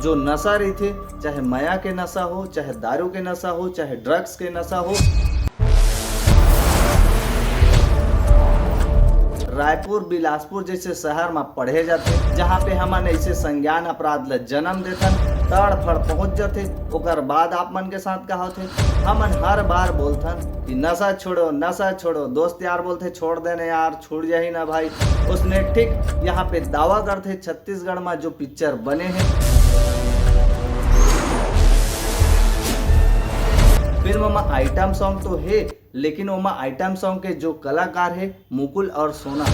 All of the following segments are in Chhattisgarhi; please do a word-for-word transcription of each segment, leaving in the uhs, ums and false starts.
जो नशा रहिथे, चाहे मया के नशा हो, चाहे दारू के नशा हो, चाहे ड्रग्स के नशा हो, रायपुर, बिलासपुर जैसे शहर म पढ़े जाथे, जहाँ पे हमन ऐसे संज्ञान अपराध ल जन्म देथन, तड़फड़ पहुँच जाथे। ओकर बाद आप मन के साथ का होथे? हमन हर बार बोलथन कि नशा छोड़ो, नशा छोड़ो। दोस्त यार बोलथे, "छोड़ देने यार, छूट जाही ना भाई।" उसने ठीक यहाँ पे दावा करथे, छत्तीसगढ़ में जो पिक्चर बने हैं, फिल्म में आइटम सॉन्ग तो है, लेकिन ओमा आइटम सॉन्ग के जो कलाकार है, मुकुल और सोना।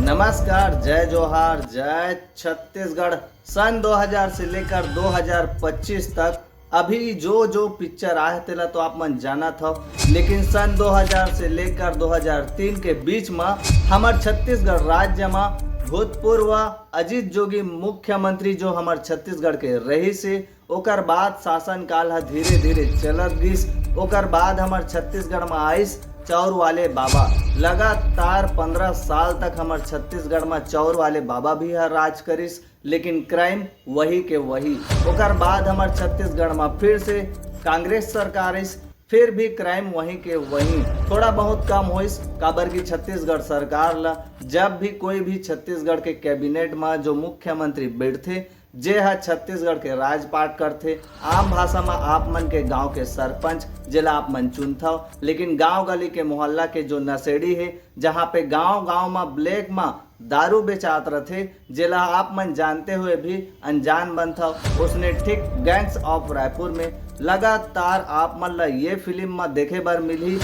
नमस्कार, जय जोहार, जय छत्तीसगढ़। सन दो हज़ार से लेकर दो हज़ार पच्चीस तक अभी जो जो पिक्चर आए, तेला तो आप मन जानत हव, लेकिन सन दो हज़ार से लेकर दो हज़ार तीन के बीच म हमर छत्तीसगढ़ राज्य म भूतपूर्व अजीत जोगी मुख्यमंत्री जो हमर छत्तीसगढ़ के रहिस हे, ओकर बाद शासनकाल ह धीरे धीरे चलत गिस। ओकर बाद हमर छत्तीसगढ़ म आइस चाउर वाले बाबा। लगातार पंद्रह साल तक हमर छत्तीसगढ़ म चाउर वाले बाबा भी ह राज करिस, लेकिन क्राइम वही के वही। ओकर बाद हमर छत्तीसगढ़ म फिर से कांग्रेस सरकार आइस, फिर भी क्राइम वहीं के वहीं। थोड़ा बहुत कम होइस, काबर कि छत्तीसगढ़ सरकार ला जब भी कोई भी छत्तीसगढ़ के कैबिनेट म जो मुख्यमंत्री बैठथे, जे ह छत्तीसगढ़ के राजपाट करथे, आम भाषा म आप मन के गांव के सरपंच, जेला आप मन चुनथव, लेकिन गांव गली के मोहल्ला के जो नशेड़ी हे, जहां पे गांव गांव म ब्लैक म दारू बेचात रथे, जेला आप मन जानते हुए भी अनजान बनथव, उसने ठीक गैंग्स ऑफ रायपुर में लगातार आप मन ला ये फिल्म म देखे बर मिलही।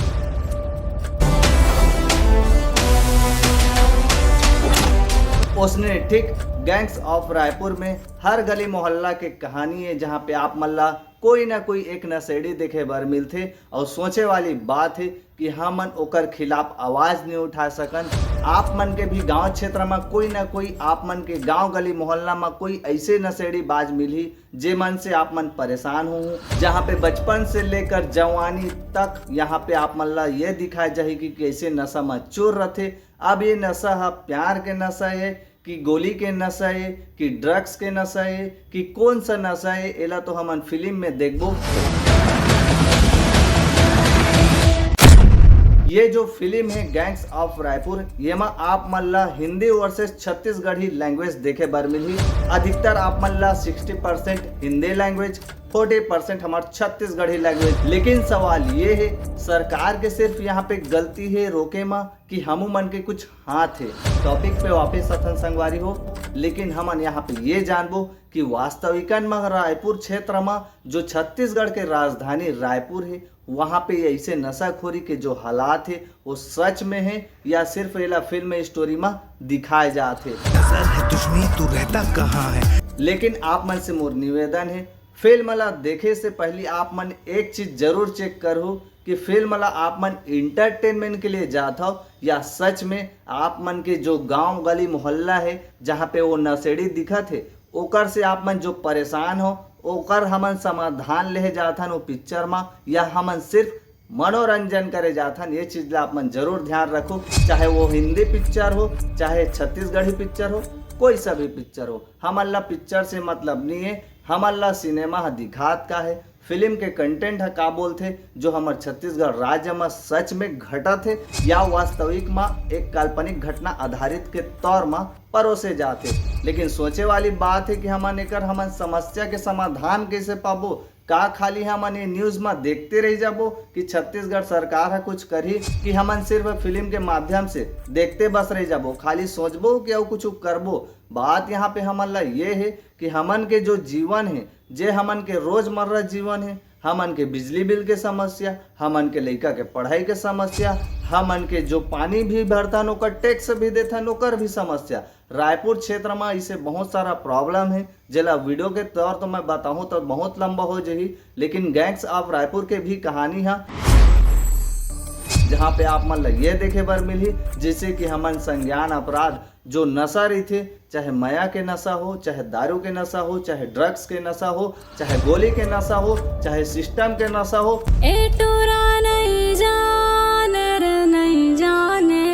उसने ठीक गैंग्स ऑफ रायपुर में हर गली मोहल्ला के कहानी है, जहाँ पे आप मन ला कोई ना कोई एक नशेड़ी देखे बर मिलथे। और सोचे वाली बात है कि हमन ओकर खिलाफ आवाज नहीं उठा सकन। आप मन के भी गांव क्षेत्र में कोई ना कोई, आप मन के गांव गली मोहल्ला में कोई ऐसे नशेड़ी बाज मिलही, जे मन से आप मन परेशान हो, जहाँ पे बचपन से लेकर जवानी तक यहाँ पे आप मन ला ये दिखाया जाही कि कैसे नशा में चूर रथे। अब ये नशा ह प्यार के नशा है कि गोली के नशा है कि ड्रग्स के नशा है कि कौन सा नशा है, एला तो हमन फिल्म में देखबो। ये जो फिल्म है गैंग्स ऑफ रायपुर, ये मा आप मन ला हिंदी वर्सेस छत्तीसगढ़ी लैंग्वेज देखे बर मिलही। अधिकतर आप मन ला sixty percent Hindi language, forty percent हमार छत्तीसगढ़ी लैंग्वेज। लेकिन सवाल ये है, सरकार के सिर्फ यहाँ पे गलती है रोके मा कि हमू मन के कुछ हाथ है? टॉपिक पे वापस अथन संगवारी हो, लेकिन हमन यहाँ पे ये जानबो कि वास्तविकन में रायपुर क्षेत्र में जो छत्तीसगढ़ के राजधानी रायपुर है, वहाँ पे ऐसे नशाखोरी के जो हालात है, वो सच में है या सिर्फ एला फिल्म स्टोरी में दिखाए जात है। नजर है तुझ में, तू रहता कहाँ है? लेकिन आप मन से मोर निवेदन है, फिल्म ला देखे से पहले आप मन एक चीज जरूर चेक करहु कि फिल्म ला आप मन एंटरटेनमेंट के लिए जात हो या सच में आप मन के जो गांव गली मोहल्ला है, जहाँ पे वो नशेड़ी दिखत है, ओकर से आप मन जो परेशान हो, ओकर हमन समाधान लेहे जाथन वो पिक्चर मा, या हमन सिर्फ मनोरंजन करे जाथन। ये चीज ला आप मन जरूर ध्यान रखो, चाहे वो हिंदी पिक्चर हो, चाहे छत्तीसगढ़ी पिक्चर हो, कोई सा भी पिक्चर हो, हमन ला पिक्चर से मतलब नहीं है। हमन ला सिनेमा ह दिखात का है, फिल्म के कंटेंट ह का बोलथे, जो हमर छत्तीसगढ़ राज्य म सच में घटत हे या वास्तविक म एक काल्पनिक घटना आधारित के तौर म परोसे जात हे। लेकिन सोचे वाली बात है कि हमन एकर, हमन समस्या के समाधान कैसे पाबो? का खाली हमन ये न्यूज म देखते रह जाबो कि छत्तीसगढ़ सरकार ह कुछ करही, कि हमन सिर्फ फिल्म के माध्यम से देखते बस रह जाबो, खाली सोचबो कि अउ कुछ करबो? बात यहाँ पे हमन ला ये है कि हमन के जो जीवन है, जे हमन के रोजमर्रा जीवन है, हमन के बिजली बिल के समस्या, हमन के लइका के पढ़ाई के समस्या, हमन के जो पानी भी भरथन, ओकर टैक्स भी देथन, ओकर भी समस्या। रायपुर क्षेत्र में इसे बहुत सारा प्रॉब्लम है, जेला वीडियो के तौर तो मैं बताहूँ तो बहुत लंबा हो जाही, लेकिन गैंग्स ऑफ रायपुर के भी कहानी है, जहाँ पे आप मन ला ये देखे बर मिलही, जैसे कि हमन संज्ञान अपराध जो नशा रहिथे, चाहे मया के नशा हो, चाहे दारू के नशा हो, चाहे ड्रग्स के नशा हो, चाहे गोली के नशा हो, चाहे सिस्टम के नशा हो, ए टोरा नहीं जाने रे नहीं जाने।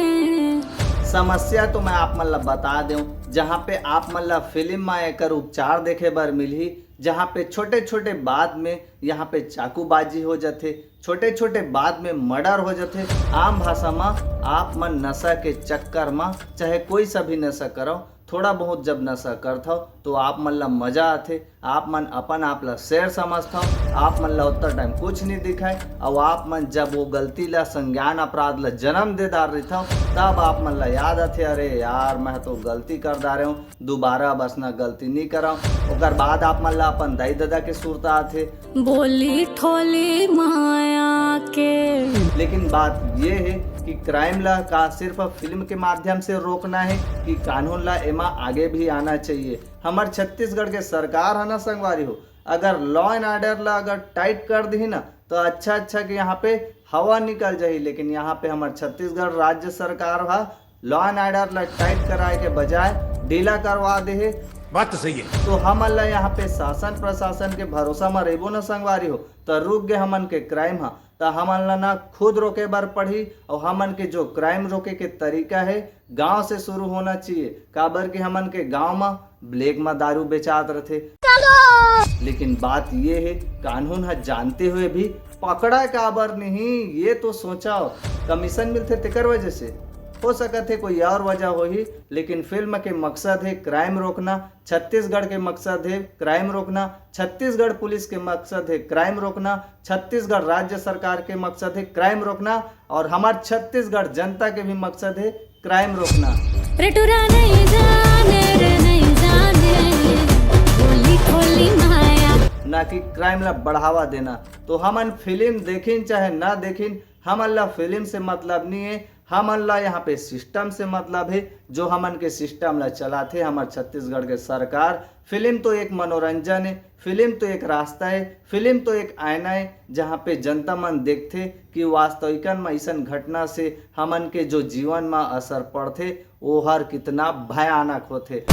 समस्या तो मैं आप मन ला बता देऊं, जहाँ पे आप मन ला फिल्म में एकर उपचार देखे बर मिलही, जहाँ पे छोटे छोटे बात में यहाँ पे चाकूबाजी हो जाथे, छोटे छोटे बात में मर्डर हो जाथे। आम भाषा में आप मन नशा के चक्कर में, चाहे कोई सा भी नशा करो, थोड़ा बहुत जब नशा करथव तो आप मन ला मजा आथे, आप मन अपन आप ला शेर समझथव, आप मन ला उतना टाइम कुछ नहीं दिखाए, और आप मन जब वो गलती ला, संज्ञान अपराध ला जन्म दे डार रहिथव, तब आप मन ला याद आथे, अरे यार, मैं तो गलती कर डारे हूँ, दोबारा अब असना गलती नहीं करव। ओकर बाद आप मन ला अपन दाई ददा के सुरता आथे। बोली ठोली माया के। लेकिन बात ये है कि क्राइम ला का सिर्फ फिल्म के माध्यम से रोकना है कि कानून ला एमा आगे भी आना चाहिए। हमर छत्तीसगढ़ के सरकार है ना संगवारी हो, अगर लॉ एंड ऑर्डर ला अगर टाइट कर दी ना, तो अच्छा अच्छा कि यहाँ पे हवा निकल जाही, लेकिन यहाँ पे हमर छत्तीसगढ़ राज्य सरकार हा लॉ एंड ऑर्डर ला टाइट कराए के बजाय ढीला करवा दे हे। बात तो सही है। तो हमन ला यहाँ पे शासन प्रशासन के भरोसा में रहिबो न संगवारी हो, तो रुक गए हमन के क्राइम हा, तो हमन ला ना खुद रोके बर पड़ही। और हमन के जो क्राइम रोके के तरीका है, गांव से शुरू होना चाहिए, काबर कि हमन के गांव में ब्लैक में दारू बेचात रथे। लेकिन बात ये है, कानून ह जानते हुए भी पकड़ा काबर नहीं, ये तो सोचव। कमीशन मिलथे तेकर वजह से, हो सकत है कोई और वजह होही, लेकिन फिल्म के मकसद है क्राइम रोकना, छत्तीसगढ़ के मकसद है क्राइम रोकना, छत्तीसगढ़ पुलिस के मकसद है क्राइम रोकना, छत्तीसगढ़ राज्य सरकार के मकसद है क्राइम रोकना, और हमार छत्तीसगढ़ जनता के भी मकसद है क्राइम रोकना। रे टुरा नहीं जाने, रे नहीं जाने, बोली खोली माया। ना कि क्राइम ला बढ़ावा देना। तो हमन फिल्म देखिन चाहे ना देखिन, हमन ला फिल्म से मतलब नहीं है, हमन ला यहाँ पे सिस्टम से मतलब है। जो हमन के सिस्टम ला चलाथे हमर छत्तीसगढ़ के सरकार। फिल्म तो एक मनोरंजन है, फिल्म तो एक रास्ता है, फिल्म तो एक आईना है, जहाँ पे जनता मन देखथे कि वास्तविकन में ऐसन घटना से हमन के जो जीवन में असर पड़थे, वो हर कितना भयानक होथे।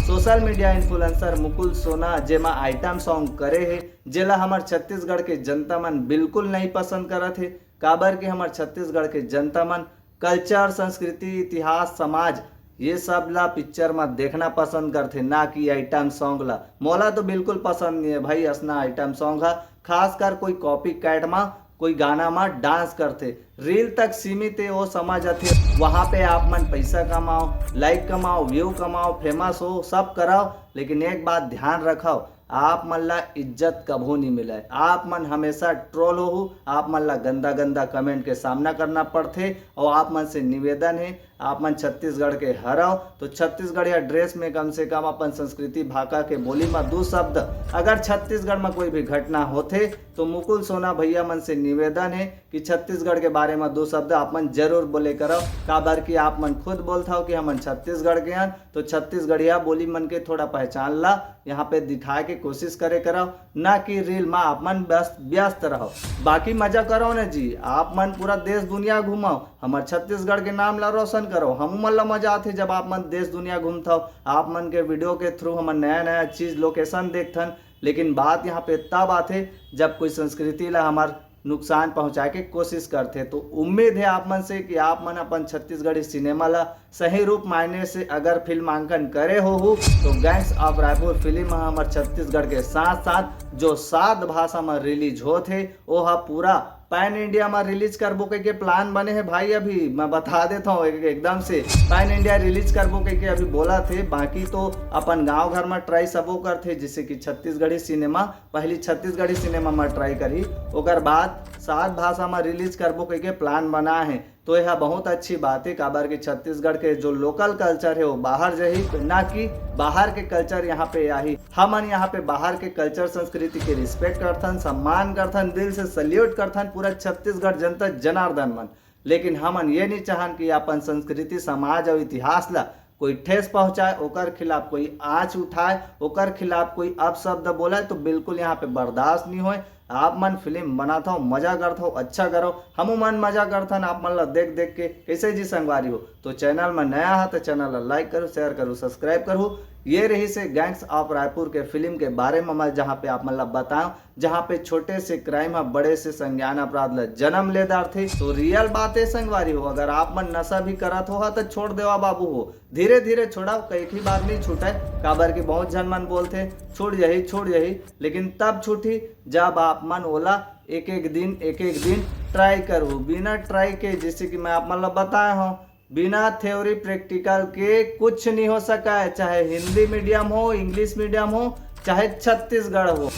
सोशल मीडिया इन्फ्लुएंसर मुकुल सोना जेमा आइटम सॉन्ग करे हे, जेला हमर छत्तीसगढ़ के जनता मन बिल्कुल नहीं पसंद करत हे, काबर कि हमर छत्तीसगढ़ के जनता मन कल्चर, संस्कृति, इतिहास, समाज, ये सब ला पिक्चर में देखना पसंद करथे, ना कि आइटम सॉन्ग ला। मोला तो बिल्कुल पसंद नहीं है भाई असना आइटम सॉन्ग हा, खासकर कोई कॉपी कैट में कोई गाना में डांस करथे। रील तक सीमित है, वो समझ आथे। वहाँ पे आप मन पैसा कमाओ, लाइक कमाओ, व्यू कमाओ, फेमस हो, सब कराओ, लेकिन एक बात ध्यान रखो, आप मन ला इज्जत कभू नहीं मिले। आप मन हमेशा ट्रोल होहू, आप मन ला गंदा गंदा कमेंट के सामना करना पड़थे। और आप मन से निवेदन है, आप मन छत्तीसगढ़ के हरव, तो छत्तीसगढ़िया ड्रेस में कम से कम अपन संस्कृति भाखा के बोली में दू शब्द अगर छत्तीसगढ़ में कोई भी घटना होथे, तो मुकुल सोना भैया मन से निवेदन है कि छत्तीसगढ़ के बारे में दू शब्द आप मन जरूर बोले करव, काबर कि आप मन खुद बोलथव कि हमन छत्तीसगढ़ के हन, तो छत्तीसगढ़िया बोली मन के थोड़ा पहचान ला यहाँ पे दिखाए के कोशिश करे करव, ना कि रील में आप मन व्यस्त, व्यस्त रहो। बाकी मजा करो ना जी, आप मन पूरा देश दुनिया घूमो, हमर छत्तीसगढ़ के नाम ला रोशन करो। हमू मन ला मजा आथे जब आप मन देश दुनिया घूमथव, आप मन के वीडियो के थ्रू हमन नया नया चीज लोकेशन देखथन। लेकिन बात यहाँ पे तब आथे जब कोई संस्कृति ला हमर नुकसान पहुंचाए के कोशिश करथे। तो उम्मीद है आप मन से कि आप मन अपन छत्तीसगढ़ी सिनेमा ला सही रूप मायने से अगर फिल्मांकन करे होहू, तो गैंग्स ऑफ रायपुर फिल्म ह हमर छत्तीसगढ़ के साथ साथ जो सात भाषा में रिलीज होत हे, ओ ह पूरा पैन इंडिया में रिलीज करबो कहिके प्लान बने हे भाई। अभी मैं बता देता हूँ एक, एकदम से पैन इंडिया रिलीज करबो कहिके अभी बोलथे, बाकी तो अपन गांव घर में ट्राई सबो करथे, जैसे कि छत्तीसगढ़ी सिनेमा, पहली छत्तीसगढ़ी सिनेमा में ट्राई करही, ओकर बाद सात भाषा में रिलीज करबो कहिके प्लान बना है। तो यह बहुत अच्छी बात है, काबर कि छत्तीसगढ़ के जो लोकल कल्चर है वो बाहर जाही, ना कि बाहर के कल्चर यहाँ पे आही। हमन यहाँ पे बाहर के कल्चर संस्कृति के रिस्पेक्ट करथन, सम्मान करथन, दिल से सल्यूट करथन पूरा छत्तीसगढ़ जनता जनार्दन मन। लेकिन हमन ये नहीं चाहन कि अपन संस्कृति, समाज और इतिहास ला कोई ठेस पहुंचाए, ओकर खिलाफ कोई आंच उठाए, ओकर खिलाफ कोई अपशब्द बोले, तो बिल्कुल यहाँ पे बर्दाश्त नहीं होए। आप मन फिल्म बनात हो, मजा करत हो, अच्छा करो, हमू मन मजा करथन आप मन ला देख देख के। कैसे जी संगवारी हो, तो चैनल में नया है तो चैनल ला लाइक करो, शेयर करो, सब्सक्राइब करो, ये रहिस हे Gangs of Raipur के फिल्म के बारे में मैं जहाँ पे आप मन ला बताएंव, जहाँ पे छोटे से क्राइम ह बड़े से संज्ञान अपराध ला जन्म ले डारथे। तो रियल बात हे संगवारी हो, अगर आप मन नशा भी करत हो हा, तो छोड़ देवा बाबू हो, धीरे धीरे छोड़ाव, कई ही बार नहीं छूटे, काबर कि बहुत झन मन बोलथे छूट जाही, छूट जाही, लेकिन तब छूटी जब आप मन ओला एक एक दिन, एक एक दिन ट्राई करहू। बिना ट्राई के, जैसे कि मैं आप मन ला बताए हूँ, बिना थ्योरी प्रैक्टिकल के कुछ नहीं हो सका है, चाहे हिंदी मीडियम हो, इंग्लिश मीडियम हो, चाहे छत्तीसगढ़ हो।